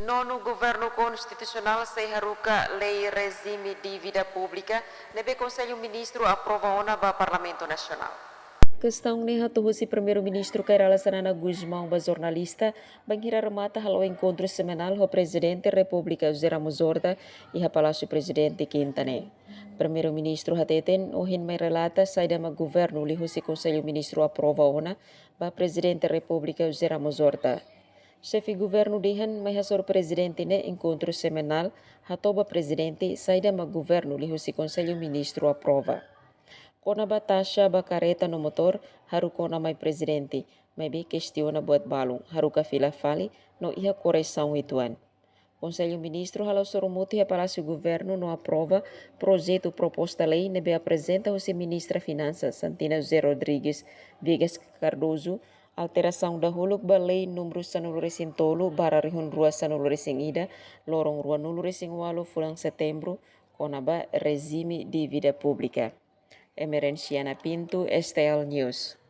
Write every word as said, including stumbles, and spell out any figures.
Nonu Governu Konstitusionál sei haruka lei rejime dívida públika ne'ebé Konsellu Ministru aprova ona ba Parlamentu Nasionál. Kestaun ne'e hato'o husi Primeiru-Ministru Kay Rala Xanana Gusmão ba jornalista, bainhira remata halo enkontru semanál ho Prezidente Repúblika José Ramos Horta iha Palásiu Prezidente, Kinta ne'e. Primeiru-Ministru hateten, ohin mai relata saida mak Governu liuhusi Konsellu Ministru aprova ona ba Prezidente Repúblika José Ramos Horta. Xefe Governu dehan mai hasoru Prezidente ne'e enkontru semanál, hato'o ba Prezidente saida mak Governu liuhusi Konsellu Ministru aprova. Kona-ba taxa ba karreta no motór, haruka ona mai Prezidente, maibé kestiona buat balun, haruka fila fali no iha korresaun uitoan. Konsellu Ministru halo sorumutu iha Palásiu Governu no aprova projetu proposta lei ne'ebé aprezenta husi Ministra Finansas, Santina José Rodrigues Viegas Cardoso, alterasaun dahuluk ba lei númeru sanulu-resin-tolu barra rihun rua sanulu-resin-ida, loron ruanulu-resin-ualu fulan Setembru, kona-ba rejime dívida públika. Emerenciana Pinto, S T L News.